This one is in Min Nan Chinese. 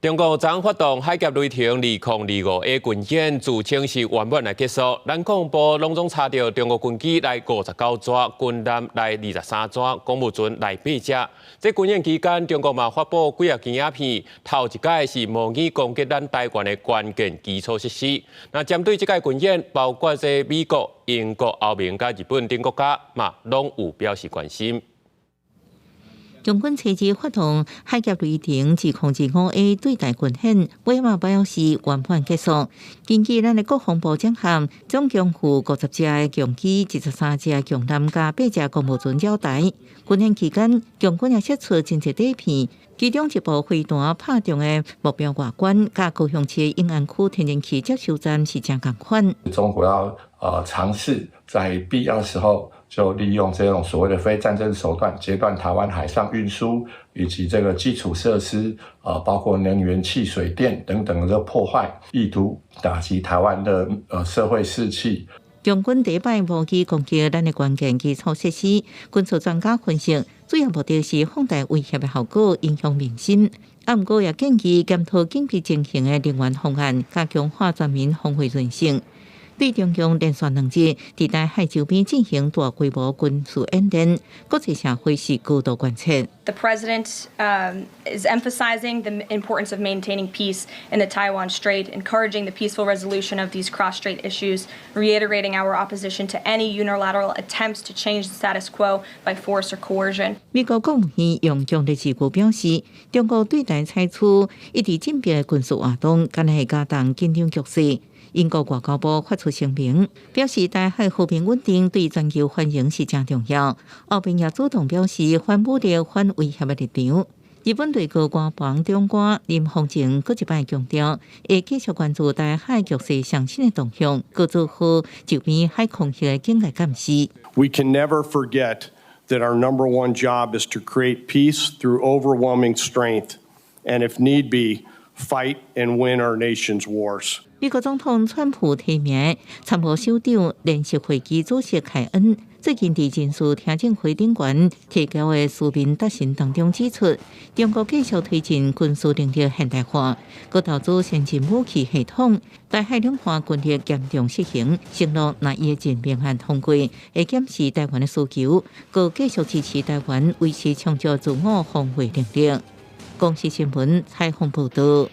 中國昨發動海峽雷霆2025 A 軍演，自稱是圓滿來結束。咱國防部攏總查著中國軍機來59隻，軍艦來23隻，公務船來八隻。這軍演期間，中國嘛發布幾仔支影片，頭一擺是模擬攻擊咱台灣的關鍵基礎設施。那針對這擺軍演，包括這美國、英國、歐盟佮日本等國家嘛，攏有表示關心。中軍初二發動海峽雷霆2025 A 對台軍演，尾嘛表示圓滿結束。根據咱的國防部掌控，總共有50隻的共機、23隻的共艦佮八隻公務船繞台。軍演期間，共軍也釋出真濟底片，其中一部飛彈拍中的目標外觀，佮高雄市永安區天然氣接收站是誠仝款。中國要嘗試在必要時候，就利用這種所謂的非戰爭手段，截斷台灣海上運輸以及這個基礎設施，包括能源、氣、水電等等的破壞，意圖打擊台灣的社會士氣。共軍第一擺模擬攻擊咱的關鍵基礎設施，軍事專家分析，主要目的是放大威脅的效果，影響民心。啊，毋過也建議檢討緊急情形的能源方案，佮強化全民防衛韌性。對中共連續2日佇台海周邊進行大規模軍事演練，國際社會是高度關切。 The president is emphasizing the importance of maintaining peace in the Taiwan Strait, encouraging the peaceful resolution of these cross-strait issues, reiterating our opposition to any unilateral attempts to change the status quo by force or coercion. 美國國務院用強烈字句表示，中國對台採取一直進逼的軍事活動，敢若會加重緊張局勢。英國外交部發出聲明，表示台海和平穩定對全球繁榮是誠重要。歐盟也主動表示反武力、反威脅的立場。日本內閣官房長官林芳正閣一擺強調，會繼續關注台海局勢上新的動向，閣做好周邊海空域的警戒監視。 We can never forget that our number one job is to create peace through overwhelming strength, and if need be, fight and win our nation's wars. 美國總統川普提名參謀首長聯席會議主席凱恩，最近佇人事聽證會頂懸提交的書面答詢當中指出，中國繼續推進軍事能力現代化，閣投資先進武器系統，台海兩岸軍力嚴重失衡，承諾若伊的任命案通過，會檢視台灣的需求，閣繼續支持台灣維持充足自我防衛能力。公視新聞採訪報道。